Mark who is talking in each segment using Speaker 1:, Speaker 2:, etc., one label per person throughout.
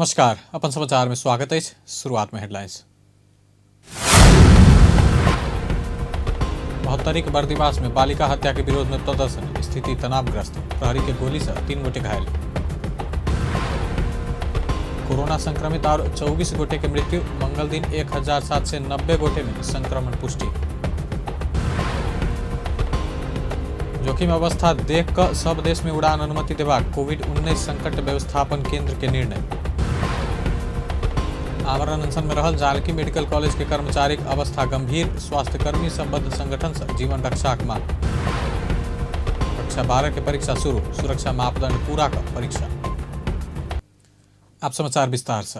Speaker 1: नमस्कार, अपन समाचार में स्वागत अछि। शुरुआत में हेडलाइंस। महोत्तरीक बर्दिवास में बालिका हत्या के विरोध में प्रदर्शन, स्थिति तनावग्रस्त, प्रहरी के गोली से 3 गोटे घायल। कोरोना संक्रमित और 24 गोटे के मृत्यु, मंगल दिन 1790 गोटे में संक्रमण पुष्टि। जोखिम अवस्था देख कऽ सब देश में उड़ान अनुमति देबाक कोविड-19 संकट व्यवस्थापन केंद्र के निर्णय। आमरण अनशन में रहल जानकी मेडिकल कॉलेज के कर्मचारी के अवस्था गंभीर, स्वास्थ्यकर्मी संबद्ध संगठन से जीवन रक्षाक मांग। कक्षा 12 के परीक्षा शुरू, सुरक्षा मापदंड पूरा कर परीक्षा। आप समाचार विस्तार से।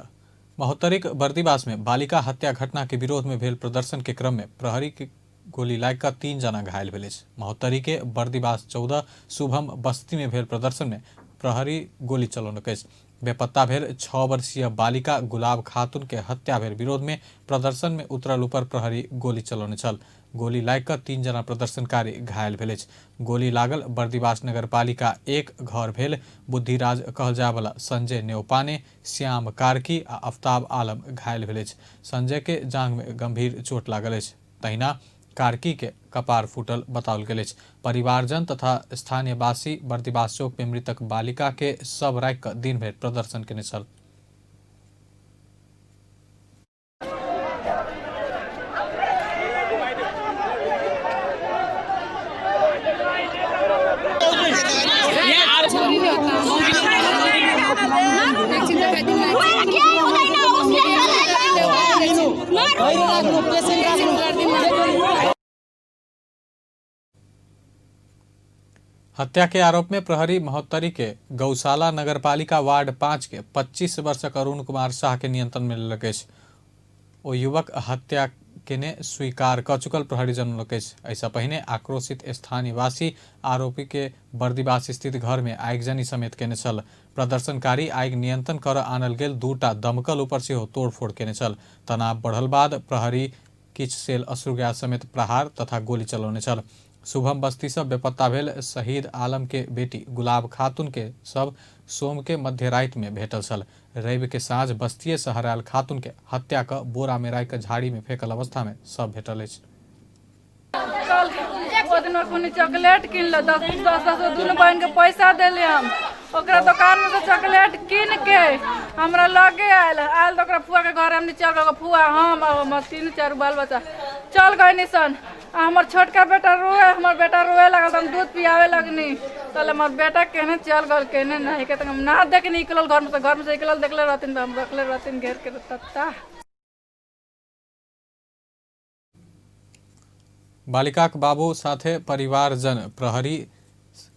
Speaker 1: महोत्तरीक बर्दिवास में बालिका हत्या घटना के विरोध में भेल प्रदर्शन के क्रम में प्रहरी के गोली लागि कऽ 3 जना घायल भेल अछि। महोत्तरी के बर्दिवास 14 शुभम बस्ती में भेल प्रदर्शन में प्रहरी गोली चलौलक अछि। बेपत्ता भेल 6 वर्षीय बालिका गुलाब खातून के हत्या भेल विरोध में प्रदर्शन में उतरल ऊपर प्रहरी गोली चलौने छल। गोली लागि कऽ 3 जना प्रदर्शनकारी घायल भेल अछि। गोली लागल बर्दिवास नगरपालिका 1 घर भेल बुद्धिराज कहल जायवला संजय नेउपाने, श्याम कार्की आ आफ्ताब आलम घायल भेल अछि। संजय के जांघ में गंभीर चोट लागल अछि, तहिना कार्की के कपार फूटल बताओल गेल अछि। परिवारजन तथा स्थानीयवासी बर्दिवास चौक में मृतक बालिका के शव राखि कऽ दिन भरि प्रदर्शन केने छल। हत्या के आरोप में प्रहरी महोत्तरी के गौशाला नगरपालिका वार्ड 5 के 25 वर्षक अरुण कुमार शाह के नियंत्रण में लेलक अछि। ओ युवक हत्या केने स्वीकार क चुकल प्रहरी जनौलक अछि। एहिसँ पहिने आक्रोशित स्थानीयवासी आरोपी के बर्दिवास स्थित घर में आगिजनी समेत केने छल। प्रदर्शनकारी आगि नियंत्रण कर आनल गेल 2टा दमकल ऊपर सेहो तोड़फोड़ केने छल। तनाव बढ़ल बाद प्रहरी किछु सेल अश्रु गैस समेत प्रहार तथा गोली चलौने छल। शुभम बस्ती से बेपत्ता भेल शहीद आलम के बेटी गुलाब खातून के शव सोम के मध्य राति में भेटल छल। रवि के साँझ बस्तीये से हरायल खातून के हत्या क बोरा में राखि झाड़ी में फेंकल अवस्था में शव भेटल अछि।
Speaker 2: कल ओ दिन कोनो चॉकलेट किनल, दस दस दस दुनू बहन के पैसा देली हम। ओकरा दुकान में से चॉकलेट किन के हमरा लगे आयल आयल तो ओकरा फुआ के घर हमनी चल गए। फुआ हम और हमर 3-4 बाल बच्चा चल गए निसन। आ हमर छोटका बेटा रोए, हमर बेटा रोए लगल तो हम दूध पियावे लगनी। तले हमर बेटा केने चल गल केने नहीं के, तो हम ना देख निकलल घर में से, घर में से निकलल देखले रहतिन तो हम रखले रहतिन घेर के तत्ता।
Speaker 1: बालिकाक बाबू साथे परिवारजन प्रहरी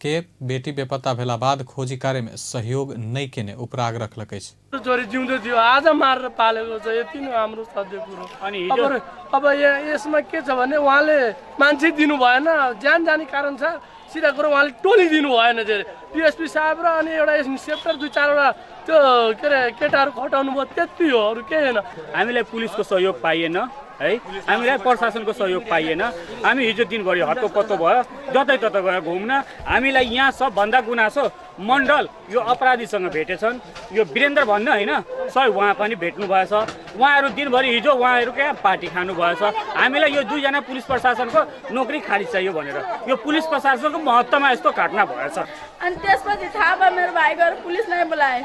Speaker 1: के बेटी बेपत्ता भेला बाद खोजी कार्य में सहयोग नहीं केने उपराग रखलक अछि।
Speaker 3: छोरी जिउँदो थियो, आज मारेर पालेको छ, यति नै हाम्रो सत्य कुरो।
Speaker 4: अनि हिजो
Speaker 3: अब यसमा के छ भने उहाँले मान्छे दिनु भएन, ज्यान जाने कारण छ, सिधा कुरो उहाँले टोली दिनु भएन। चाहिँ डिएसपी साहब र अनि एउटा इन्सपेक्टर 2-4वटा त्यो के अरे केटाहरू खटाउनु भयो, त्यति हो, अरू केही होइन।
Speaker 4: हामीलाई पुलिसको सहयोग पाइएन है, हामीलाई प्रशासनको सहयोग पाइएन। हामी हिजो दिनभरि हतोपतो भयो, जतैततै गयो घुम्न। हामीलाई यहाँ सबभन्दा गुनासो मण्डल यो अपराधीसँग भेटेछन्, यो वीरेन्द्र भन्नु होइन, सबै उहाँ पनि भेट्नु भएछ। उहाँहरू दिनभरि हिजो उहाँहरू क्या पार्टी खानु भएछ। हामीलाई यो 2जना पुलिस प्रशासनको नोकरी खारिज चाहियो भनेर यो पुलिस प्रशासनको महत्त्वमा यस्तो घटना भएछ।
Speaker 2: अनि त्यसपछि थाहा भयो मेरो भाइ गएर पुलिसलाई बोलाए।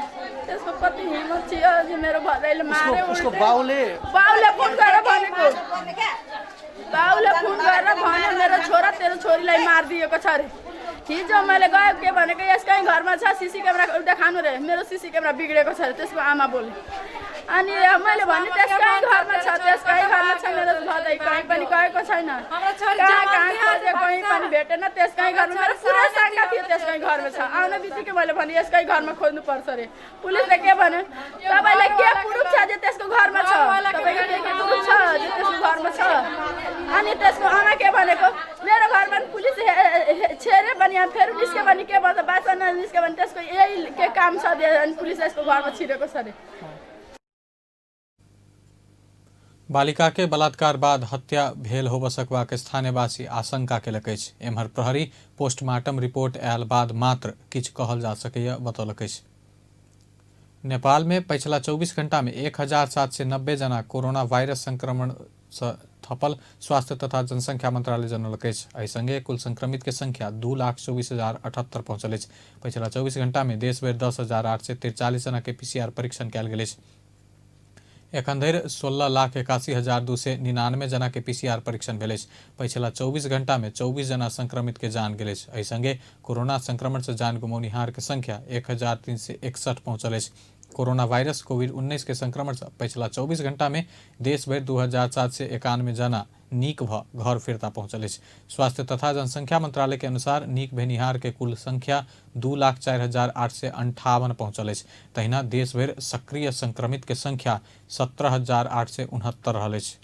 Speaker 2: त्यसको कति हिम्मत थियो जे मेरो भदैले मार्यो।
Speaker 5: उसको
Speaker 2: उल्टै।
Speaker 5: बाउले
Speaker 2: बाउले फोन गरेर भनेको, बाउले फोन गरेर भन्यो मेरो छोरा तेरो छोरीलाई मारिदिएको छ अरे। हिजो मैले गयो के भनेको यसकै घरमा छ सिसी क्यामेरा देखाउनु रे, मेरो सिसी क्यामेरा बिग्रेको छ अरे, त्यसको आमा बोले। अनि मैले भने त्यसकै घरमा छ, त्यसकै घरमा छ मेरो भदै, कहीँ पनि गएको छैन, कहाँ कहाँ खोजेँ कहीँ पनि भेटेन, त्यसकै घरमा मेरो पुरा शङ्का थियो त्यसकै घरमा छ। आउन बित्तिकै मैले भने यसकै घरमा खोज्नुपर्छ अरे। पुलिसले के भन्यो, तपाईँलाई के प्रुफ छ जे त्यसको घरमा छ, तपाईँको के के प्रुफ छ जे त्यसको घरमा छ। अनि त्यसको आमा के भनेको, मेरो घरमा पनि पुलिस छेरे पनि यहाँ फेरि निस्क्यो भने के भन्छ, बाचा ननिस्क्यो भने त्यसको यही के काम छ, अनि पुलिस यसको घरमा छिरेको छ अरे।
Speaker 1: बालिका के बलात्कार बाद हत्या भेल होब सकबाक स्थानीयवासी आशंका केलक अछि। एम्हर प्रहरी पोस्टमार्टम रिपोर्ट आयल बाद मात्र किछु कहल जा सकैए बतौलक अछि। नेपाल में पछिला 24 घंटा में 1790 जना कोरोना वायरस संक्रमण से थपल स्वास्थ्य तथा जनसंख्या मंत्रालय जनौलक अछि। एहि संगे कुल संक्रमित के संख्या 2,24,078 पहुंचल अछि। पछिला 24 घंटा में देश भरि 10,843 जना के पीसीआर परीक्षण कयल गेल अछि। एखन धरि 16,81,299 जना के पीसीआर परीक्षण भेल अछि। पछिला 24 घंटा में 24 जना संक्रमित के जान गेल अछि। एहि संगे कोरोना संक्रमण से जान गुमौनिहार के संख्या 1361 पहुंचल अछि। कोरोना वायरस कोविड-19 के संक्रमण से पछिला 24 घंटा में देश भरि 2791 जना नीक भ घर फिर्ता पहुंचल अछि। स्वास्थ्य तथा जनसंख्या मंत्रालय के अनुसार नीक भेनिहार के कुल संख्या 2,04,858 पहुंचल अछि। तहिना देश भरि सक्रिय संक्रमित के संख्या 17,869 रहल अछि।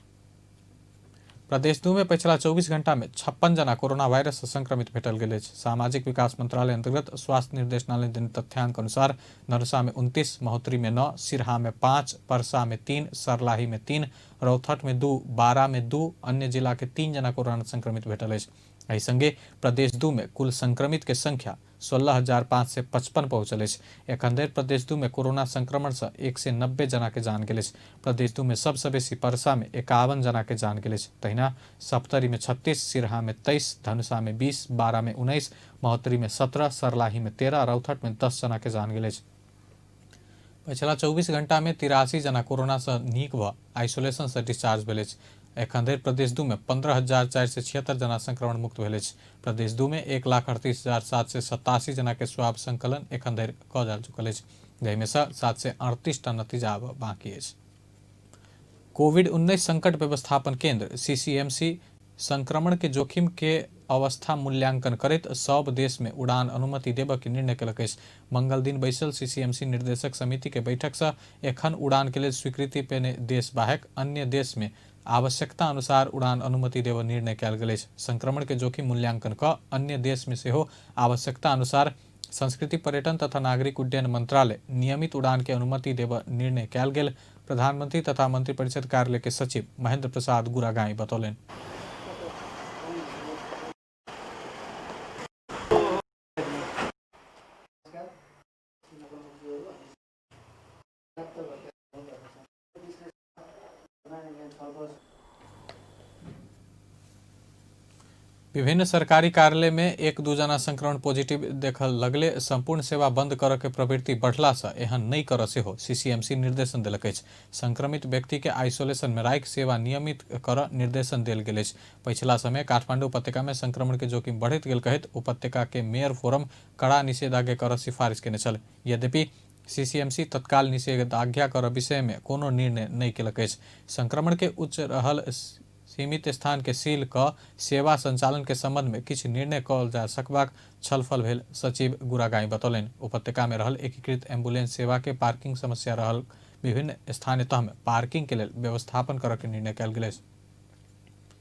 Speaker 1: प्रदेश 2 में पछिला 24 घंटा में 56 जना कोरोना वायरस से संक्रमित भेटल गेल अछि। सामाजिक विकास मंत्रालय अंतर्गत स्वास्थ्य निर्देशनालय देने तथ्यांक अनुसार धनुषा में 29, महोत्तरी में 9, सिरहा में 5, परसा में 3, सरलाही में 3, रौथट में 2, बारा में 2, अन्य जिला के 3 जना कोरोना संक्रमित भेटल अछि। एहि संगे प्रदेश 2 में कुल संक्रमित के संख्या 16,555 पहुंचल अछि। एखन धरि प्रदेश 2 में कोरोना संक्रमण से 190 जना के जान गेल अछि। प्रदेश 2 में सबसे बेसी परसा में 51 जना के जान गेल अछि। तहिना सप्तरी में 36, सिरहा में 23, धनुषा में 20, बारा में 19, महोत्तरी में 17, सरलाही में 13, रौथट में 10 जना के जान गेल अछि। पछिला 24 घंटा में 83 जना कोरोना से नीक भ आइसोलेशन से डिस्चार्ज भेल अछि। एखन धरि प्रदेश 2 में 15,476 जना संक्रमण मुक्त भेल अछि। प्रदेश 2 में 1,38,787 जना के स्वाब संकलन एखन धरि कऽ जा चुकल अछि, जाहिमे सँ 738 टा नतीजा आब बाँकी अछि। कोविड-19 संकट व्यवस्थापन केंद्र सीसीएमसी संक्रमण के जोखिम के अवस्था मूल्यांकन करैत सब देश में उड़ान अनुमति देबय के निर्णय केलक अछि। मंगल दिन बैसल सीसीएमसी निर्देशक समिति के बैठक से एखन उड़ान के लेल स्वीकृति पेने देश बाहेक अन्य देश में आवश्यकता अनुसार उड़ान अनुमति देबय निर्णय कयल गेल अछि। संक्रमण के जोखिम मूल्यांकन क अन्य देश में सेहो आवश्यकता अनुसार संस्कृति, पर्यटन तथा नागरिक उड्डयन मंत्रालय नियमित उड़ान के अनुमति देबय निर्णय कयल गेल प्रधानमंत्री तथा मंत्रिपरिषद कार्यालय के सचिव महेंद्र प्रसाद गुरागाई बतौलनि। विभिन्न सरकारी कार्यालय में 1-2 जना संक्रमण पॉजिटिव देखल लगले संपूर्ण सेवा बंद करऽ के प्रवृत्ति बढ़ला से एहन नहि करऽ सेहो सीसीएमसी निर्देशन देलक अछि। संक्रमित व्यक्ति के आइसोलेशन में राखि सेवा नियमित करऽ निर्देशन देल गेल अछि। पछिला समय काठमांडू उपत्यका में संक्रमण के जोखिम बढ़ैत गेल कहैत उपत्यका के मेयर फोरम कड़ा निषेधाज्ञा करऽ सिफारिश केने छल। यद्यपि सीसीएमसी तत्काल निषेधाज्ञा करऽ विषय में कोनो निर्णय नहि केलक अछि। संक्रमण के उच्च रहल सीमित स्थान के सील क सेवा संचालन के संबंध में किछु निर्णय कयल जा सकबाक छलफल भेल सचिव गुरागाई बतौलनि। उपत्यका में रहल एकीकृत एम्बुलेंस सेवा के पार्किंग समस्या रहल विभिन्न स्थानीय तह में पार्किंग के लेल व्यवस्थापन करऽ के निर्णय कयल गेल अछि।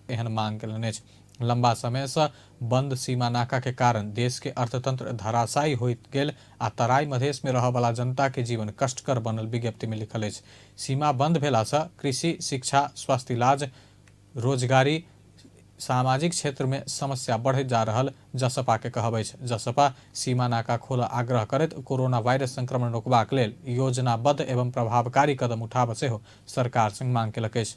Speaker 1: एहन मांग केलनि अछि। लंबा समय से बंद सीमा नाका के कारण देश के अर्थतंत्र धराशायी होइत गेल आ तराई मधेश में रहय वाला जनता के जीवन कष्टकर बनल विज्ञप्ति में लिखल अछि। सीमा बंद भेला से कृषि, शिक्षा, स्वास्थ्य, इलाज, रोजगारी, सामाजिक क्षेत्र में समस्या बढ़ैत जा रहल जसपा के कहब अछि। जसपा सीमा नाका खोलऽ आग्रह करैत कोरोना वायरस संक्रमण रोकबाक लेल योजनाबद्ध एवं प्रभावकारी कदम उठाबऽ सेहो सरकार संग मांग केलक अछि।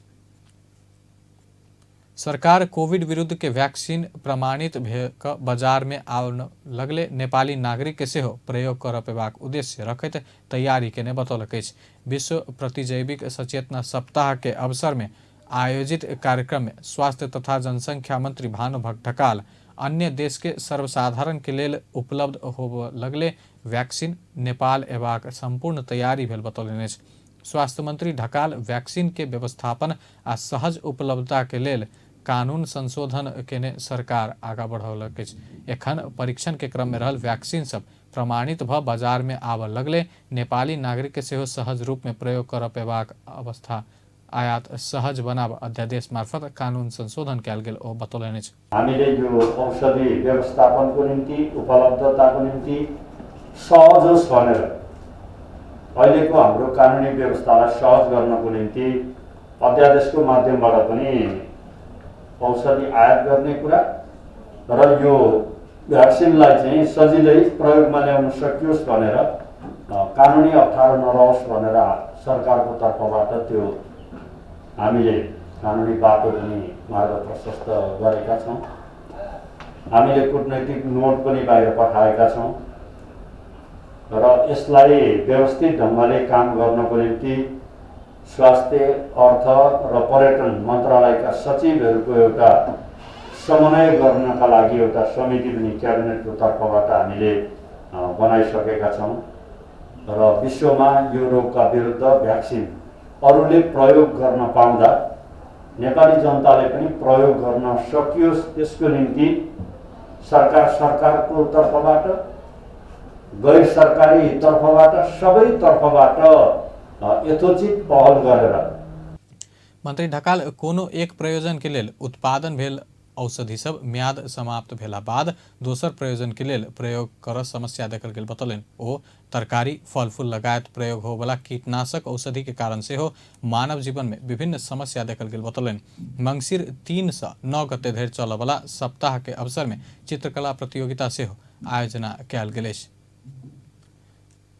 Speaker 1: सरकार कोविड विरुद्ध के वैक्सीन प्रमाणित भे क बाजार में आबऽ लगले नेपाली नागरिक के सेहो प्रयोग करऽ पेबाक उद्देश्य रखैत तैयारी केने बतौलक अछि। विश्व प्रतिजैविक सचेतना सप्ताह के अवसर में आयोजित कार्यक्रम में स्वास्थ्य तथा जनसंख्या मंत्री भानुभक्त ढकाल अन्य देश के सर्वसाधारण के लेल उपलब्ध होबऽ लगले वैक्सीन नेपाल एबाक संपूर्ण तैयारी भेल बतौलनि अछि। स्वास्थ्य मंत्री ढकाल वैक्सीन के व्यवस्थापन आ सहज उपलब्धता के लेल कानून संशोधन केने सरकार आगा बढ़ौलक अछि। एखन परीक्षण के क्रम में रहल वैक्सीन सब प्रमाणित भ बाजार में आबऽ लगले नेपाली नागरिक के सेहो सहज रूप में प्रयोग करऽ पेबाक अवस्था आयात सहज बनाब अध्यादेश मार्फत कानून संशोधन कयल गेल ओ बतौलनि अछि।
Speaker 5: हामीले यो औषधि व्यवस्थापनको निम्ति, उपलब्धताको निम्ति सहज होस् भनेर अहिलेको हाम्रो कानुनी व्यवस्थालाई सहज गर्नको निम्ति अध्यादेशको माध्यमबाट पनि औषधि आयात गर्ने कुरा र यो भ्याक्सिनलाई चाहिँ सजिलै प्रयोगमा ल्याउन सकियोस् भनेर कानुनी अप्ठ्यारो नरहोस् भनेर सरकारको तर्फबाट त्यो हामीले कानुनी बाटो पनि मार्ग प्रशस्त गरेका छौँ। हामीले कूटनैतिक नोट पनि बाहिर पठाएका छौँ र यसलाई व्यवस्थित ढङ्गले काम गर्नको निम्ति स्वास्थ्य, अर्थ र पर्यटन मन्त्रालयका सचिवहरूको एउटा समन्वय गर्नका लागि एउटा समिति पनि क्याबिनेटको तर्फबाट हामीले बनाइसकेका छौँ र विश्वमा यो रोगका विरुद्ध भ्याक्सिन अरूले प्रयोग गर्न पाउँदा नेपाली जनताले पनि प्रयोग गर्न सकियोस् त्यसको निम्ति सरकारको तर्फबाट, गैर सरकारी तर्फबाट, सबै तर्फबाट यथोचित पहल गरेर।
Speaker 1: मंत्री ढकाल कोनो एक प्रयोजन के लेल उत्पादन भेल औषधि सब म्याद समाप्त भेला बाद दोसर प्रयोजन के लेल प्रयोग कर समस्या देखल गेल बतौलनि। ओ तरकारी, फलफूल लगायत प्रयोग होवला कीटनाशक औषधि के कारण सेहो मानव जीवन में विभिन्न समस्या देखल गेल बतौलनि। मंगसिर 3 से 9 गते धरि चलऽवला सप्ताह के अवसर में चित्रकला प्रतियोगिता सेहो आयोजना कयल गेल अछि।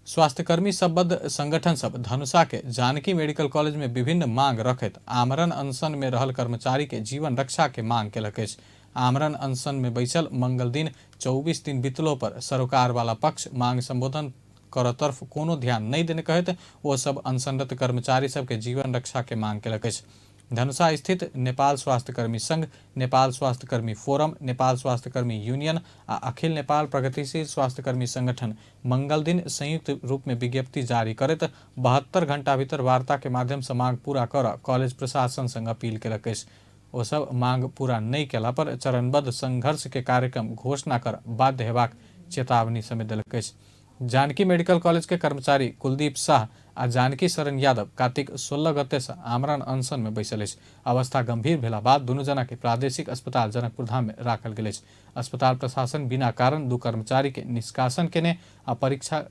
Speaker 1: स्वास्थ्यकर्मी सम्बद्ध संगठन सब धनुषा के जानकी मेडिकल कॉलेज में विभिन्न मांग रखैत आमरण अनशन में रहल कर्मचारी के जीवन रक्षा के मांग केलक अछि। आमरण अनशन में बैसल मंगल दिन 24 दिन बीतलो पर सरोकार वाला पक्ष मांग संबोधन कर तरफ कोनो ध्यान नहीं देने कहैत ओ सब अनशनरत कर्मचारी सबके जीवन रक्षा के मांग केलक अछि। धनुषा स्थित नेपाल स्वास्थ्यकर्मी संघ, नेपाल स्वास्थ्यकर्मी फोरम, नेपाल स्वास्थ्यकर्मी यूनियन आ अखिल नेपाल प्रगतिशील स्वास्थ्यकर्मी संगठन मंगल दिन संयुक्त रूप में विज्ञप्ति जारी करैत 72 घंटा भीतर वार्ता के माध्यम से मांग पूरा कर कॉलेज प्रशासन संग अपील केलक अछि। ओ सब मांग पूरा नहीं केला पर चरणबद्ध संघर्ष के कार्यक्रम घोषणा कर बाध्य हेबाक चेतावनी समेत देलक अछि। जानकी मेडिकल कॉलेज के कर्मचारी कुलदीप शाह आ जानकी शरण यादव कार्तिक 16 गते से आमरण अनशन में बैसल अछि। अवस्था गंभीर भेला बाद दुनू जना के प्रादेशिक अस्पताल जनकपुर धाम में राखल गेल अछि। अस्पताल प्रशासन बिना कारण दू कर्मचारी के निष्कासन केने आ परीक्षा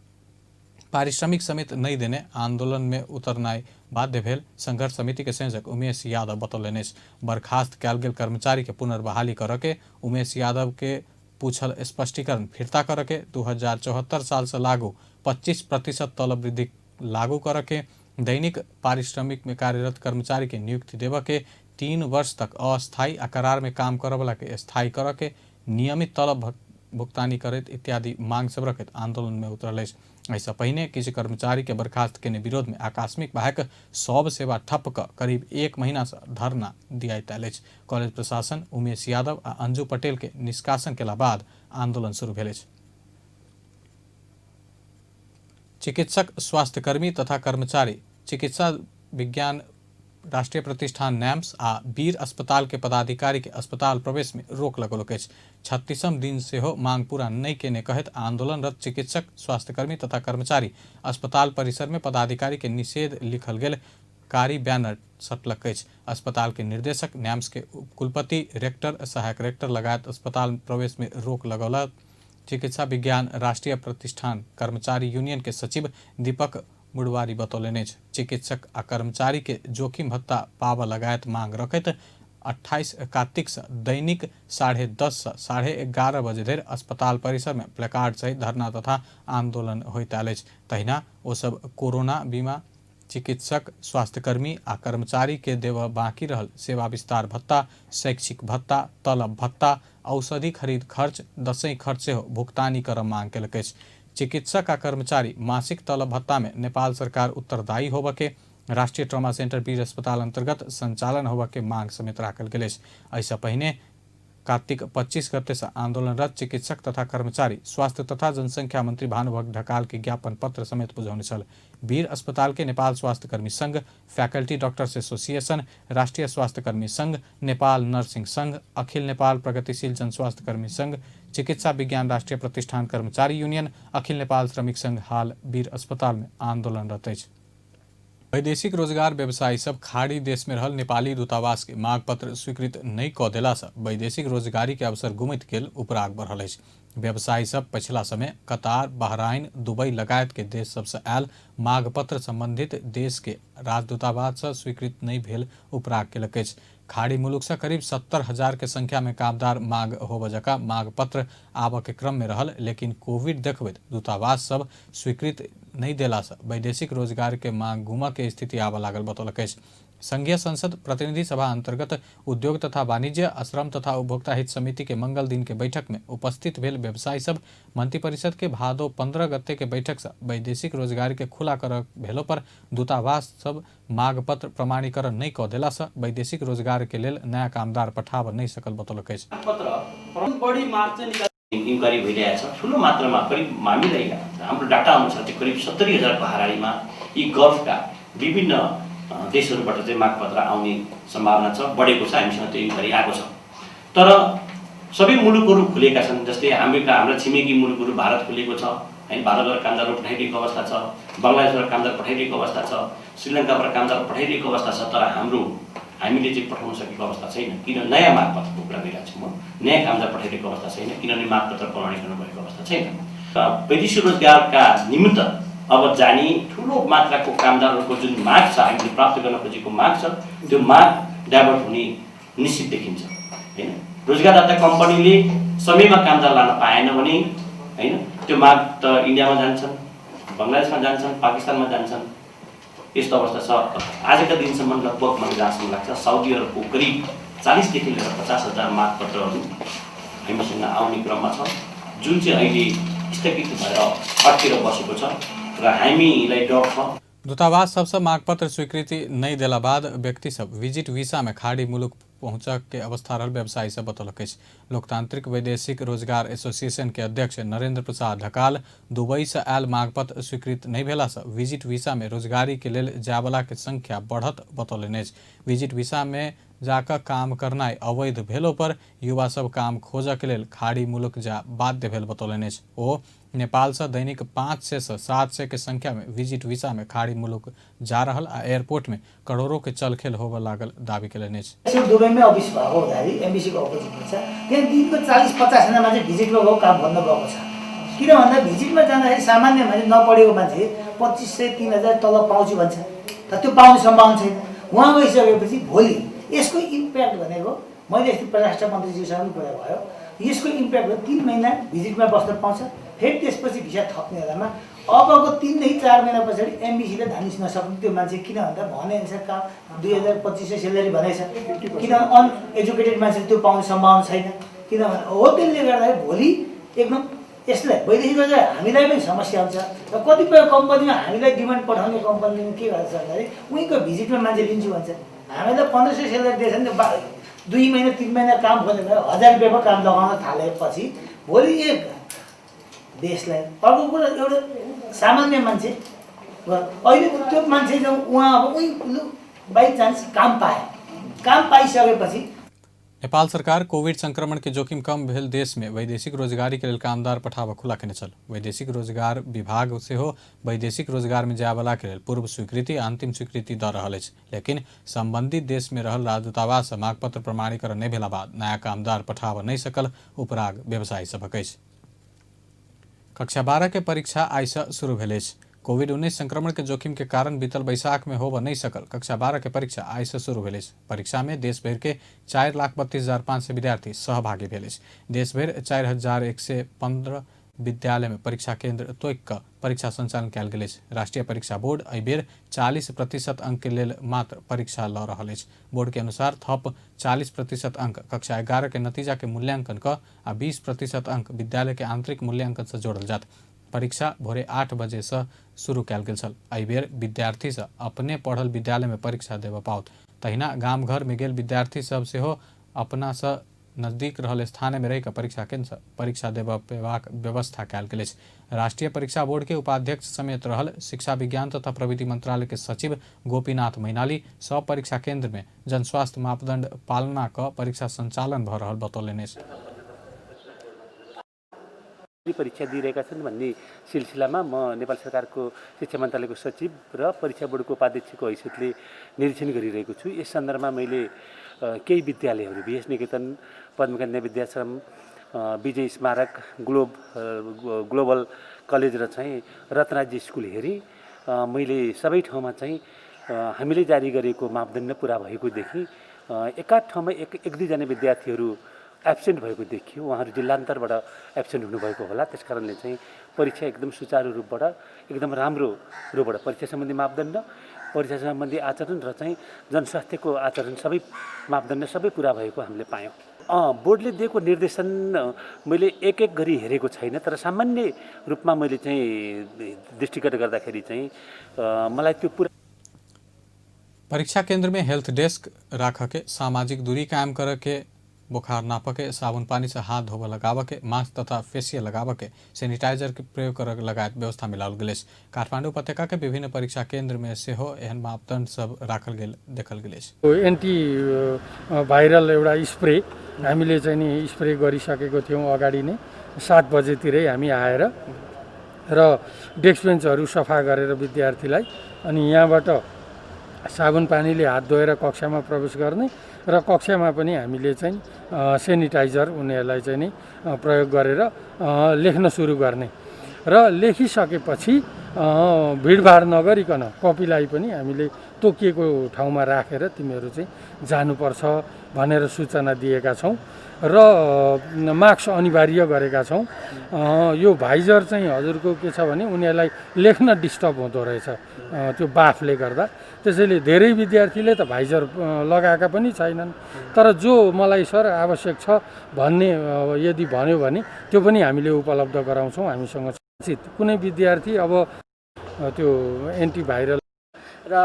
Speaker 1: पारिश्रमिक समेत नहीं देने आंदोलन में उतरनाइ बाध्य भेल संघर्ष समिति के संयोजक उमेश यादव बतौलनि अछि। बर्खास्त कयल गेल कर्मचारी के पुनर्बहाली करऽ के, उमेश यादव के पूछल स्पष्टीकरण फिर्ता करऽ के, 2074 साल से लागू 25% तलब वृद्धि लागू करऽ के, दैनिक पारिश्रमिक में कार्यरत कर्मचारी के नियुक्ति देबऽ के, 3 वर्ष तक अस्थायी आ करार में काम करऽ वाला के स्थायी करऽ के, नियमित तलब भुगतानी करैत इत्यादि मांग सब रखैत आंदोलन में उतरल अछि। एहिसँ पहिने किछु कर्मचारी के बर्खास्त केने विरोध में आकस्मिक बाहेक सब सेवा ठप्प क करीब 1 महीना से धरना दियाइत आयल अछि। कॉलेज प्रशासन उमेश यादव आ अंजू पटेल के निष्कासन केला बाद आंदोलन शुरू भेल अछि। चिकित्सक, स्वास्थ्यकर्मी तथा कर्मचारी चिकित्सा विज्ञान राष्ट्रीय प्रतिष्ठान नैम्स आ वीर अस्पताल के पदाधिकारी के अस्पताल प्रवेश में रोक लगौलक अछि। 36म दिन सेहो मांग पूरा नहीं केने कहैत आंदोलनरत चिकित्सक, स्वास्थ्यकर्मी तथा कर्मचारी अस्पताल परिसर में पदाधिकारी के निषेध लिखल गेल कारी बैनर सटलक अछि। अस्पताल के निर्देशक, नैम्स के कुलपति, रेक्टर, सहायक रेक्टर लगायत अस्पताल प्रवेश में रोक लगौलक। चिकित्सा विज्ञान राष्ट्रीय प्रतिष्ठान कर्मचारी यूनियन के सचिव दीपक मुड़वारी बतौलनि अछि। चिकित्सक आ कर्मचारी के जोखिम भत्ता पाबऽ लगायत मांग रखैत 28 कार्तिक से दैनिक 10:30 से 11:30 बजे धरि अस्पताल परिसर में प्लेकार्ड सहित धरना तथा आंदोलन होइत आयल अछि। तहिना ओ सब कोरोना बीमा, चिकित्सक, स्वास्थ्यकर्मी आ कर्मचारी के देबऽ बाकी रहल सेवा विस्तार भत्ता, शैक्षिक भत्ता, तलब भत्ता, औषधि खरीद खर्च, दसैँ खर्च सेहो भुगतानी करऽ मांग केलक अछि। चिकित्सक आ कर्मचारी मासिक तलब भत्ता में नेपाल सरकार उत्तरदायी होबऽ के, राष्ट्रीय ट्रॉमा सेंटर वीर अस्पताल अंतर्गत संचालन होबऽ के मांग समेत राखल गेल अछि। एहिसँ पहिने कार्तिक 25 गते से आंदोलनरत चिकित्सक तथा कर्मचारी स्वास्थ्य तथा जनसंख्या मंत्री भानुभक्त ढकाल के ज्ञापन पत्र समेत बुझौने छल। वीर अस्पताल के नेपाल स्वास्थ्यकर्मी संघ, फैकल्टी डॉक्टर्स एसोसिएशन, राष्ट्रीय स्वास्थ्यकर्मी संघ, नेपाल नर्सिंग संघ, अखिल नेपाल प्रगतिशील जन स्वास्थ्यकर्मी संघ, चिकित्सा विज्ञान राष्ट्रीय प्रतिष्ठान कर्मचारी यूनियन, अखिल नेपाल श्रमिक संघ हाल वीर अस्पताल में आंदोलनरत अछि। वैदेशिक रोजगार व्यवसायी सब खाड़ी देश में रहल नेपाली दूतावास के मांग पत्र स्वीकृत नहीं क देला से वैदेशिक रोजगारी के अवसर गुमित गेल उपराग बढ़ल अछि। व्यवसायी सब पछिला समय कतार, बहराइन, दुबई लगायत के देश सबसे आयल मांग पत्र संबंधित देश के राजदूतावास से स्वीकृत नहीं भेल उपराग केलक अछि। खाड़ी मुलुक से करीब 70,000 के संख्या में कामदार मांग होब जका मांग पत्र आबऽ के क्रम में रहल, लेकिन कोविड देखबैत दूतावास सब स्वीकृत नहीं देला से वैदेशिक रोजगार के मांग गुमऽ के स्थिति आबऽ लागल बतौलक अछि। संघीय संसद प्रतिनिधि सभा अंतर्गत उद्योग तथा वाणिज्य, श्रम तथा उपभोक्ता हित समिति के मंगल दिन के बैठक में उपस्थित भेल व्यवसायी सब मंत्रिपरिषद के भादो 15 गते के बैठक से वैदेशिक रोजगार के खुला कर भेलो पर दूतावास सब मांग पत्र प्रमाणीकरण नहीं कऽ देला से वैदेशिक रोजगार के लेल नया कामदार पठाब नहीं सकल बतौलक अछि।
Speaker 6: इन्क्वायरी भइरहेछ। ठुलो मात्रामा करिब हामीलाई हाम्रो डाटा अनुसार चाहिँ करिब 70,000 को हाराहारीमा यी गल्फका विभिन्न देशहरूबाट चाहिँ मागपत्र आउने सम्भावना छ, बढेको छ, हामीसँग त्यो इन्क्वायरी आएको छ। तर सबै मुलुकहरू खुलेका छन्, जस्तै हाम्रा छिमेकी मुलुकहरू भारत खुलेको छ, हैन, भारतबाट कामदारहरू पठाइरहेको अवस्था छ, बङ्गलादेशबाट कामदार पठाइरहेको अवस्था छ, श्रीलङ्काबाट कामदार पठाइरहेको अवस्था छ। तर हामीले चाहिँ पठाउन सकेको अवस्था छैन, किन नयाँ मागपत्रको कुरा गरिरहेको छु म, नयाँ कामदार पठाइरहेको अवस्था छैन, किनभने मागपत्र प्रमाणीकरण भएको अवस्था छैन। वैदेशिक रोजगारका निमित्त अब जाने ठुलो मात्राको कामदारहरूको जुन माग छ, हामीले प्राप्त गर्न खोजेको माग छ, त्यो माग डाइभर्ट हुने निश्चित देखिन्छ, हैन। रोजगारदाता कम्पनीले समयमा कामदार लान पाएन भने, हैन, त्यो माग त इन्डियामा जान्छन्, बङ्गलादेशमा जान्छन्, पाकिस्तानमा जान्छन्, यस्तो अवस्था छ। आजका दिनसम्म लगभग मलाई जहाँसम्म लाग्छ साउदी अरबको करिब 40 देखि लिएर 50,000 मागपत्रहरू हामीसँग आउने क्रममा छ, जुन चाहिँ अहिले स्थगित भएर अड्केर बसेको छ र हामीलाई डर छ।
Speaker 1: दूतावास सबसे मागपत्र स्वीकृति नहीं देला बाद व्यक्ति सब विजिट वीसा में खाड़ी मुलुक पहुंचक के अवस्था रहल व्यवसायी सब बतौलक अछि। लोकतांत्रिक वैदेशिक रोजगार एसोसिएशन के अध्यक्ष नरेंद्र प्रसाद ढकाल दुबई से आयल मागपत्र स्वीकृत नहीं भेला से विजिट वीसा में रोजगारी के लेल जायवला के संख्या बढ़त बतौलनि अछि। विजिट वीसा में जाकर काम करनाइ अवैध भेलो पर युवा सब काम खोजऽ के लेल खाड़ी मुलुक जा बाध्य भेल बतौलनि अछि। ओ नेपाल से दैनिक 500 से 700 के संख्या में विजिट वीसा में खाड़ी मुलुक जा रहल आ एयरपोर्ट में करोड़ों के चलखेल होबऽ लागल दावी केलनि अछि।
Speaker 7: दुबईमै अफिस भएको हुँदाखेरि एमबिसीको अपोजिटमा छ, त्यहाँ दिनको 40-50 जना मान्छे भिजिटमा गएको काम खोज्न गएको छ। किन भन्दा भिजिटमा जाँदाखेरि सामान्य मान्छे नपढेको मान्छे 2500 3000 तलब पाउँछु भन्छ, तर त्यो पाउने सम्भावना छैन। उहाँ गइसकेपछि भोलि यसको इम्प्याक्ट भनेको मैले अस्ति परराष्ट्र मन्त्रीज्यूसँग पनि कुरा भयो, यसको इम्प्याक्ट हो 3 महिना भिजिटमा बस्न पाउँछ, फेरि त्यसपछि भिसा थप्ने बेलामा अबको 3 देखि 4 महिना पछाडि एमबिसीले धानिस नसक्ने त्यो मान्छे, किन भन्दा भनेअनुसार काम 2000-2500 स्यालेरी भनेको छ, किनभने अनएजुकेटेड मान्छेले त्यो पाउने सम्भावना छैन। किनभने हो त्यसले गर्दाखेरि भोलि एकदम यसलाई वैदेशिक रोजगार हामीलाई पनि समस्या हुन्छ। र कतिपय कम्पनीमा हामीलाई डिमान्ड पठाउने कम्पनीले के गर्छ भन्दाखेरि उहीँको भिजिटमा मान्छे लिन्छु भन्छ, हामीलाई 1500 स्यालेरी दिएछ भने त 2 महिना 3 महिना काम खोजेर 1000 रुपियाँको काम लगाउन थालेपछि भोलि एक देशलाई अर्को कुरा एउटा सामान्य मान्छे अहिले त्यो मान्छे जब उहाँ अब उहीँ बाई चान्स काम पाए, काम पाइसकेपछि
Speaker 1: नेपाल सरकार कोविड संक्रमण के जोखिम कम भेल देश में वैदेशिक रोजगारी के लेल कामदार पठाबऽ खुला केने छल। वैदेशिक रोजगार विभाग सेहो वैदेशिक रोजगार में जायवला के लेल पूर्व स्वीकृति आ अंतिम स्वीकृति दऽ रहल अछि, लेकिन संबंधित देश में रहल राजदूतावास से मागपत्र प्रमाणीकरण नहि भेला बाद नया कामदार पठाबऽ नहि सकल उपराग व्यवसायी सभक अछि। कक्षा 12 के परीक्षा आइ से शुरू भेल अछि। कोविड-19 संक्रमण के जोखिम के कारण बीतल बैसाख में होबऽ नहीं सकल कक्षा 12 के परीक्षा आइ से शुरू भेल अछि। परीक्षा में देश भरि के 4,32,500 विद्यार्थी सहभागी भेल अछि। देश भरि 4,115 विद्यालय में परीक्षा केंद्र तोकि कऽ परीक्षा संचालन कयल गेल अछि। राष्ट्रीय परीक्षा बोर्ड एहि बेर 40% अंक के लेल मात्र परीक्षा लऽ रहल अछि। बोर्ड के अनुसार थप 40% अंक कक्षा 11 के नतीजा के मूल्यांकन कऽ आ 20% अंक विद्यालय के आंतरिक मूल्यांकन से जोड़ल जायत। परीक्षा भोरे 8 बजे से शुरू कयल गेल छल। एहि बेर विद्यार्थी सब अपने पढ़ल विद्यालय में परीक्षा देबऽ पाओत। तहिना गाम घर में गेल विद्यार्थी सब सेहो अपना से नजदीक रहल स्थान में रहि कऽ परीक्षा केंद्र से परीक्षा देबऽ पेबाक व्यवस्था कयल गेल अछि। राष्ट्रीय परीक्षा बोर्ड के उपाध्यक्ष समेत रहल शिक्षा विज्ञान तथा प्रविधि मंत्रालय के सचिव गोपीनाथ मैनाली सब परीक्षा केंद्र में जनस्वास्थ्य मापदंड पालना कऽ परीक्षा संचालन भऽ रहल बतौलनि अछि।
Speaker 8: परीक्षा दिइरहेका छन् भन्ने सिलसिलामा म नेपाल सरकारको शिक्षा मन्त्रालयको सचिव र परीक्षा बोर्डको उपाध्यक्षको हैसियतले निरीक्षण गरिरहेको छु। यस सन्दर्भमा मैले केही विद्यालयहरू भिएस निकेतन, पद्मकन्या विद्याश्रम, विजय स्मारक, ग्लोबल कलेज र चाहिँ रत्नराज्य स्कुल हेरेँ। मैले सबै ठाउँमा चाहिँ हामीले जारी गरेको मापदण्ड पुरा भएको देखेँ। एकाध ठाउँमा एक एक दुईजना विद्यार्थीहरू एब्सेन्ट भएको देखियो। उहाँहरू जिल्लान्तरबाट एब्सेन्ट हुनुभएको होला। त्यस कारणले चाहिँ परीक्षा एकदम सुचारू रूपबाट, एकदम राम्रो रूपबाट परीक्षा सम्बन्धी मापदण्ड, परीक्षा सम्बन्धी आचरण र चाहिँ जनस्वास्थ्यको आचरण सबै मापदण्ड सबै पुरा भएको हामीले पायौँ। बोर्डले दिएको निर्देशन मैले एक एक गरी हेरेको छैन, तर सामान्य रूपमा मैले चाहिँ दृष्टिगत गर्दाखेरि चाहिँ मलाई त्यो पुरा
Speaker 1: परीक्षा केंद्र में हेल्थ डेस्क राख के, सामाजिक दूरी कायम कर के, बुखार नाप के, साबुन पानी से हाथ धोबे लगाव के, मास्क तथा फेसियल लगाव के, सैनिटाइजर के प्रयोग कर लगायत व्यवस्था मिलाओल गेल अछि। काठमांडू उपत्यका के विभिन्न परीक्षा केंद्र में सेहो एहन मापदंड सब राखल गेल देखल गेल अछि।
Speaker 9: एन्टी भाइरल एउटा स्प्रे हामीले चाहिँ नि स्प्रे गरिसकेको थियौँ अगाडि नै। 7 बजेतिरै हामी आएर र डेस्क बेन्चहरू सफा गरेर विद्यार्थीलाई अनि यहाँबाट साबुन पानीले हात धोएर कक्षामा प्रवेश गर्ने र कक्षामा पनि हामीले चाहिँ सेनिटाइजर उनीहरूलाई चाहिँ नि प्रयोग गरेर लेख्न सुरु गर्ने र लेखिसकेपछि भिडभाड नगरिकन कपीलाई पनि हामीले तोकिएको ठाउँमा राखेर तिमीहरू चाहिँ जानुपर्छ भनेर सूचना दिएका छौँ र मास्क अनिवार्य गरेका छौँ। यो भाइजर चाहिँ हजुरको के छ भने उनीहरूलाई लेख्न डिस्टर्ब हुँदो रहेछ त्यो बाफले गर्दा। त्यसैले धेरै विद्यार्थीले त भाइजर लगाएका पनि छैनन्, तर जो मलाई सर आवश्यक छ भन्ने यदि भन्यो भने त्यो पनि हामीले उपलब्ध गराउँछौँ। हामीसँग कुनै विद्यार्थी अब त्यो एन्टिभाइरल
Speaker 10: र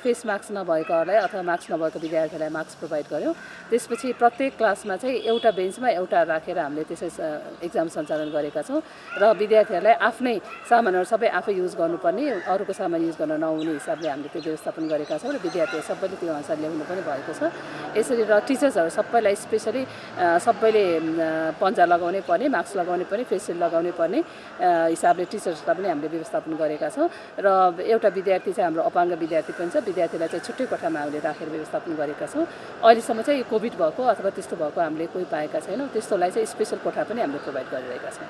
Speaker 10: फेस मास्क नभएकोहरूलाई अथवा मास्क नभएको विद्यार्थीलाई मास्क प्रोभाइड गऱ्यौँ। त्यसपछि प्रत्येक क्लासमा चाहिँ एउटा बेन्चमा एउटा राखेर हामीले त्यसै एक्जाम सञ्चालन गरेका छौँ र विद्यार्थीहरूलाई आफ्नै सामानहरू सबै आफै युज गर्नुपर्ने, अरूको सामान युज गर्न नहुने हिसाबले हामीले त्यो व्यवस्थापन गरेका छौँ र विद्यार्थीहरू सबैले त्यो अनुसार ल्याउनु पनि भएको छ यसरी। र टिचर्सहरू सबैलाई स्पेसली सबैले पन्जा लगाउनै पर्ने, मास्क लगाउनै पर्ने, फेस सिल्ड लगाउनै पर्ने हिसाबले टिचर्सलाई पनि हामीले व्यवस्थापन गरेका छौँ। र एउटा विद्यार्थी चाहिँ हाम्रो अपाङ्ग विद्यार्थी पनि छ, विद्यार्थीलाई चाहिँ छुट्टै कोठामा हामीले राखेर व्यवस्थापन गरेका छौँ। अहिलेसम्म चाहिँ कोभिड भएको अथवा त्यस्तो भएको हामीले कोही पाएका छैनौँ। त्यस्तोलाई चाहिँ स्पेसल कोठा पनि हामीले प्रोभाइड गरिरहेका छौँ।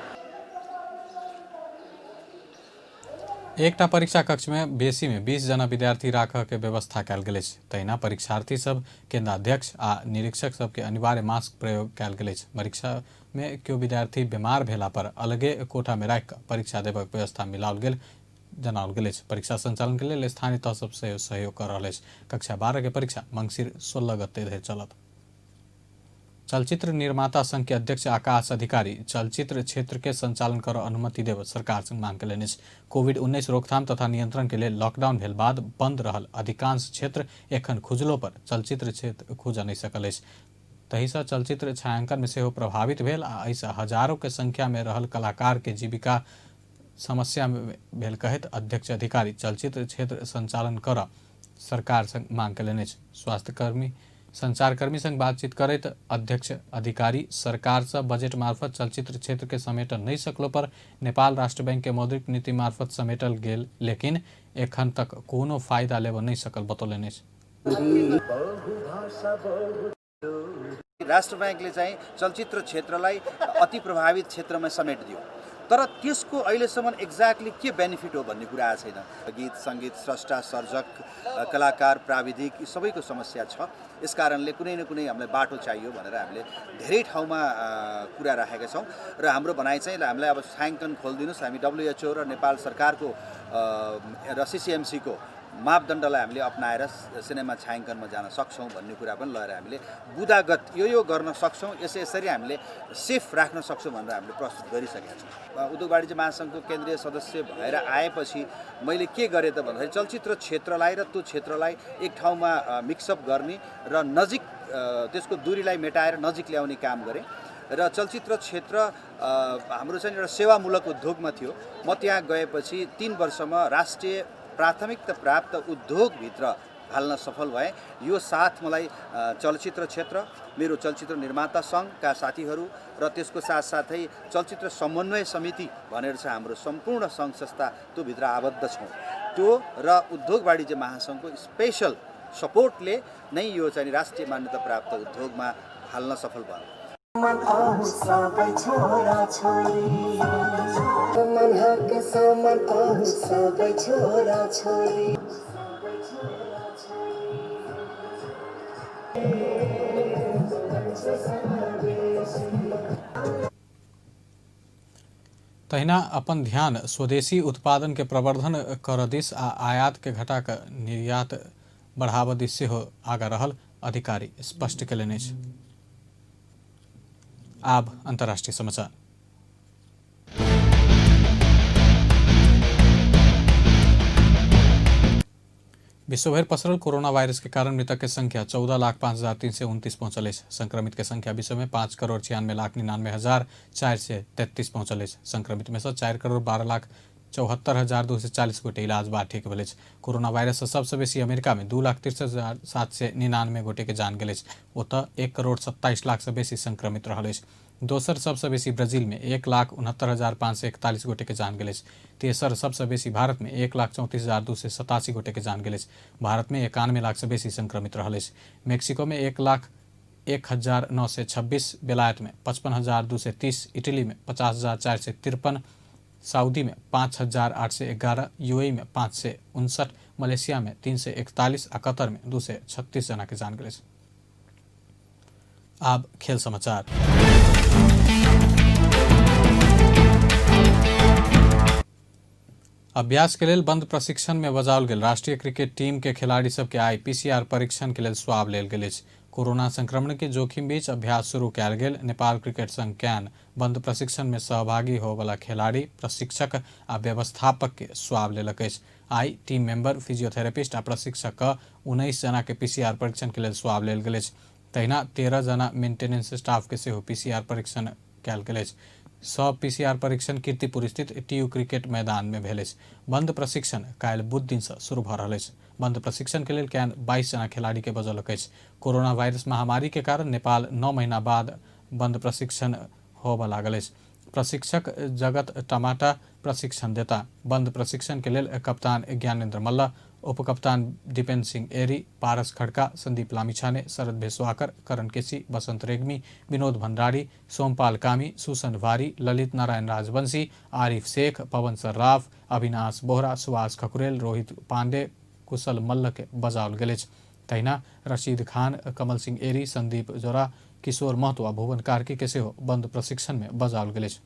Speaker 1: एकटा परीक्षा कक्ष में बेसी में 20 जना विद्यार्थी राख के व्यवस्था कयल गेल अछि। तहिना परीक्षार्थी सब, केंद्राध्यक्ष आ निरीक्षक सबके अनिवार्य मास्क प्रयोग कयल गेल अछि। परीक्षा में केओ विद्यार्थी बीमार भेला पर अलगे कोठा में राखि कऽ परीक्षा देबक व्यवस्था मिलाओल गेल जनाओल गेल अछि। परीक्षा संचालन के लेल स्थानीय तह सब सहयोग कर रहल अछि। कक्षा 12 के परीक्षा मंगसिर 16 गते धरि चलत। चलचित्र निर्माता संघ के अध्यक्ष आकाश अधिकारी चलचित्र क्षेत्र के संचालन कर अनुमति देव सरकार से मांग कयलनि अछि। कोविड-19 रोकथाम तथा नियंत्रण के लेल लॉकडाउन भेल बाद बंद रहल अधिकांश क्षेत्र एखन खुजलो पर चलचित्र क्षेत्र खुजऽ नहि सकल अछि। तहिसँ चलचित्र छायांकन में सेहो प्रभावित भेल आ एहिसँ हजारों के संख्या में रहल कलाकार के जीविका समस्या में भेल कहैत अध्यक्ष अधिकारी चलचित्र क्षेत्र संचालन कर सरकार से मांग कयलनि अछि। स्वास्थ्यकर्मी संचारकर्मी संग बातचीत करैत अध्यक्ष अधिकारी सरकार से बजट मार्फत चलचित्र क्षेत्र के समेटल नहीं सकलो पर नेपाल राष्ट्र बैंक के मौद्रिक नीति मार्फत समेटल गेल, लेकिन एखन तक कोनो फायदा लेबऽ नहीं सकल बतौलनि अछि।
Speaker 11: राष्ट्र ब्याङ्कले चाहिँ चलचित्र क्षेत्रलाई अति प्रभावित क्षेत्रमा समेट दियो, तर त्यसको अहिलेसम्म एक्ज्याक्टली के बेनिफिट हो भन्ने कुरा आएको छैन। गीत सङ्गीत स्रष्टा सर्जक कलाकार प्राविधिक यी सबैको समस्या छ। यस कारणले कुनै न कुनै हामीलाई बाटो चाहियो भनेर हामीले धेरै ठाउँमा कुरा राखेका छौँ र हाम्रो भनाइ चाहिँ हामीलाई अब छायाङ्कन खोलिदिनुहोस्। हामी WHO र नेपाल सरकारको र सिसिएमसीको मापदण्डलाई हामीले अप्नाएर सिनेमा छायाङ्कनमा जान सक्छौँ भन्ने कुरा पनि लिएर हामीले बुदागत यो यो गर्न सक्छौँ, यसै यसरी हामीले सेफ राख्न सक्छौँ भनेर हामीले प्रस्तुत गरिसकेका छौँ। उद्योग वाणिज्य महासङ्घको केन्द्रीय सदस्य भएर आएपछि मैले के गरेँ त भन्दाखेरि चलचित्र क्षेत्रलाई र त्यो क्षेत्रलाई एक ठाउँमा मिक्सअप गर्ने र नजिक त्यसको दूरीलाई मेटाएर नजिक ल्याउने काम गरेँ र चलचित्र क्षेत्र हाम्रो चाहिँ एउटा सेवामूलक उद्योगमा थियो। म त्यहाँ गएपछि 3 वर्षमा राष्ट्रिय प्राथमिकता प्राप्त उद्योगभित्र हाल्न सफल भएँ। यो साथ मलाई चलचित्र क्षेत्र, मेरो चलचित्र निर्माता सङ्घका साथीहरू र त्यसको साथसाथै चलचित्र समन्वय समिति भनेर छ हाम्रो सम्पूर्ण सङ्घ संस्था त्यो भित्र आबद्ध छौँ। त्यो र उद्योग वाणिज्य महासङ्घको स्पेसल सपोर्टले नै यो चाहिँ राष्ट्रिय मान्यता प्राप्त उद्योगमा हाल्न सफल भयो।
Speaker 1: तहिना अपन ध्यान स्वदेशी उत्पादन के प्रवर्धन कर दिस आ आयात के घटा कऽ निर्यात बढ़ाबऽ दिस सेहो आगा रहल अधिकारी स्पष्ट कयलनि अछि। आब अंतर्राष्ट्रीय समाचार। विश्वभरि पसरल कोरोना वायरस के कारण मृतक के संख्या 14,05,329 पहुंचल अछि। संक्रमित के संख्या विश्व में 5,96,99,433 पहुंचल अछि। संक्रमित में से 4,12,74,240 गोटे इलाज बाद ठीक भेल अछि। कोरोना वायरस से सबसे बेसी अमेरिका में 2,63,799 गोटे के जान गेल अछि। ओतऽ 1,27,00,000 से बेसी संक्रमित रहल अछि। दोसर सबसे बेसी ब्राजील में 1,69,541 गोटे के जान गेल अछि। तेसर सबसे बेसी भारत में 1,34,287 गोटे के जान गेल अछि। भारत में 91 लाख से बेसी संक्रमित रहल अछि। मेक्सिको में 1,01,926, बेलायत में 55,230, इटली में 50,453, सऊदी में 5,811, यूएई में 559, मलेशिया में 341 आ कतर में 236 जना के जान गेल अछि। आब खेल समाचार। अभ्यास के लेल बंद प्रशिक्षण में बजाओल गेल राष्ट्रीय क्रिकेट टीम के खिलाड़ी सबके आई पीसीआर परीक्षण के लेल स्वाब लेल गेल अछि। कोरोना संक्रमण के जोखिम बीच अभ्यास शुरू कयल गेल नेपाल क्रिकेट संघ can बंद प्रशिक्षण में सहभागी होवला खिलाड़ी, प्रशिक्षक आ व्यवस्थापक के स्वाब लेलक अछि। आई टीम मेंबर, फिजियोथेरेपिस्ट आ प्रशिक्षक 19 जना के पीसीआर परीक्षण के लेल स्वाब लेल गेल अछि। तहिना 13 जना मेंटेनेंस स्टाफ के सेहो पीसीआर परीक्षण कयल गेल अछि। सब पीसीआर परीक्षण कीर्तिपुर स्थित टीयू क्रिकेट मैदान में भेल अछि। बंद प्रशिक्षण काल्हि बुध दिन से शुरू भऽ रहल अछि। बंद प्रशिक्षण के लेल can 22 जना खिलाड़ी के बजौलक अछि। कोरोना वायरस महामारी के कारण नेपाल 9 महीना बाद बंद प्रशिक्षण होबऽ लागल अछि। प्रशिक्षक जगत टमाटा प्रशिक्षण देता। बंद प्रशिक्षण के लेल कप्तान ज्ञानेन्द्र मल्ल, उपकप्तान दीपेन सिंह एरी, पारस खड़का, संदीप लामिछाने, शरद भेसवाकर, करण केसी, बसंत रेग्मी, विनोद भंडारी, सोमपाल कामी, सुसन भारी, ललित नारायण राजवंशी, आरिफ शेख, पवन सर्राफ, अविनाश बोहरा, सुभाष खकुरेल, रोहित पांडे, कुशल मल्ल के बजाओल गेल अछि। तहिना रशीद खान, कमल सिंह एरी, संदीप जोरा, किशोर महतो आ भुवन कार्की के सेहो बंद प्रशिक्षण में बजाओल गेल अछि।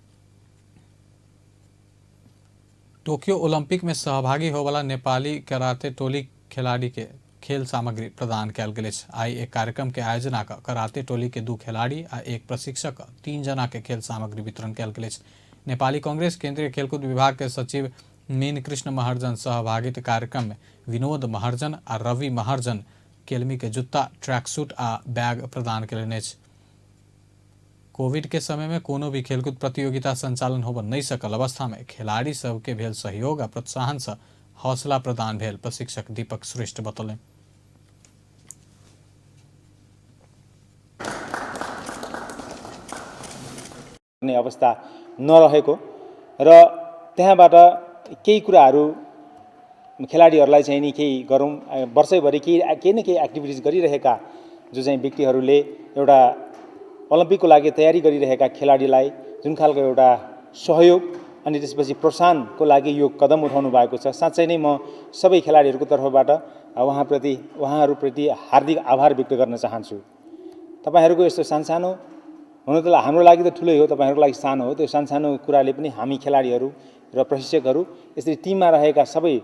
Speaker 1: टोक्यो ओलंपिक में सहभागी होवला नेपाली कराते टोली खिलाड़ी के खेल सामग्री प्रदान कयल गेल अछि। आई एक कार्यक्रम के आयोजना क कराते टोली के 2 खिलाड़ी आ 1 प्रशिक्षक 3 जना के खेल सामग्री वितरण कयल गेल अछि। नेपाली कांग्रेस केंद्रीय खेलकूद विभाग के सचिव मीन कृष्ण महर्जन सहभागित कार्यक्रम में विनोद महर्जन आ रवि महर्जन केलमी के जुत्ता, ट्रैक सूट आ बैग प्रदान कयलनि अछि। कोविड के समय में कोनो भी खेलकूद प्रतियोगिता संचालन होबऽ नहीं सकल अवस्था में खिलाड़ी सबके भेल सहयोग आ प्रोत्साहन से हौसला प्रदान भेल प्रशिक्षक दीपक श्रेष्ठ बतौलनि।
Speaker 12: अवस्था नरहेको र त्यहाँबाट केही कुराहरू खेलाडीहरूलाई चाहिँ नि केही गरौँ, वर्षैभरि केही न केही एक्टिभिटिज गरिरहेका जो चाहिँ व्यक्तिहरूले एउटा ओलम्पिकको लागि तयारी गरिरहेका खेलाडीलाई जुन खालको एउटा सहयोग अनि त्यसपछि प्रोत्साहनको लागि यो कदम उठाउनु भएको छ, साँच्चै नै म सबै खेलाडीहरूको तर्फबाट उहाँहरूप्रति हार्दिक आभार व्यक्त गर्न चाहन्छु। तपाईँहरूको यस्तो सानसानो हुन त हाम्रो लागि त ठुलै हो, तपाईँहरूको लागि सानो हो, त्यो सानसानो कुराले पनि हामी खेलाडीहरू र प्रशिक्षकहरू यसरी टिममा रहेका सबै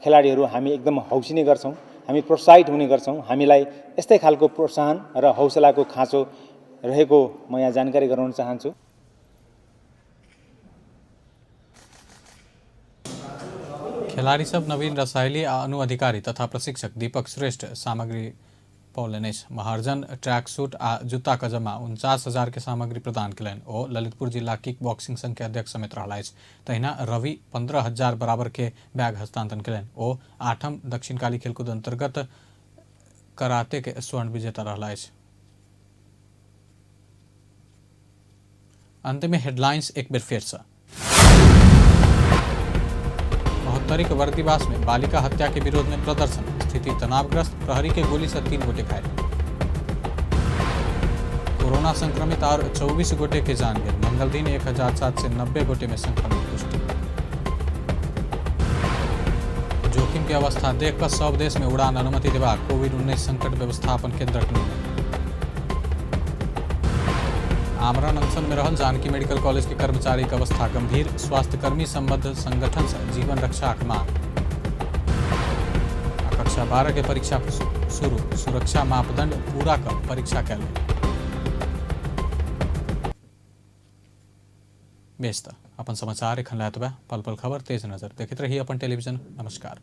Speaker 12: खेलाडीहरू हामी एकदम हौसिने गर्छौँ, हामी प्रोत्साहित हुने गर्छौँ। हामीलाई यस्तै खालको प्रोत्साहन र हौसलाको खाँचो रहेको म यहाँ जानकारी गराउन चाहन्छु।
Speaker 1: खेलाड़ी सब नवीन रसायली आ अनु अधिकारी तथा प्रशिक्षक दीपक श्रेष्ठ सामग्री पौलनि अछि। महर्जन ट्रैक सूट आ जुत्ता के जमा 49,000 के सामग्री प्रदान कयलनि। ओ ललितपुर जिला किक बॉक्सिंग संघ के अध्यक्ष समेत रहला अछि। तहिना रवि 15,000 बराबर के बैग हस्तांतरण कयलनि। ओ 8म दक्षिणकाली खेलकूद अंतर्गत कराते के स्वर्ण विजेता रहला अछि। अंत में हेडलाइंस एक बेर फेर से। महोत्तरी के बर्दिवास में बालिका हत्या के विरोध में प्रदर्शन, स्थिति तनावग्रस्त, प्रहरी के गोली से 3 गोटे घायल। कोरोना संक्रमित और 24 गोटे के जान गेल। मंगल दिन 1790 गोटे में संक्रमित पुष्टि। जोखिम के अवस्था देखकर सब देश में उड़ान अनुमति देबाक कोविड-19 संकट व्यवस्थापन केंद्रक निर्णय। आमरण अनशन में रहल जानकी मेडिकल कॉलेज के कर्मचारी के अवस्था गंभीर, स्वास्थ्यकर्मी संबद्ध संगठन से जीवन रक्षाक मांग। आ कक्षा 12 के परीक्षा शुरू, सुरक्षा मापदंड पूरा कर परीक्षा कैल गेल। बेस त अपन समाचार एखन लए एतबे। पल पल खबर तेज नजर देखैत रही अपन टेलीविजन। नमस्कार।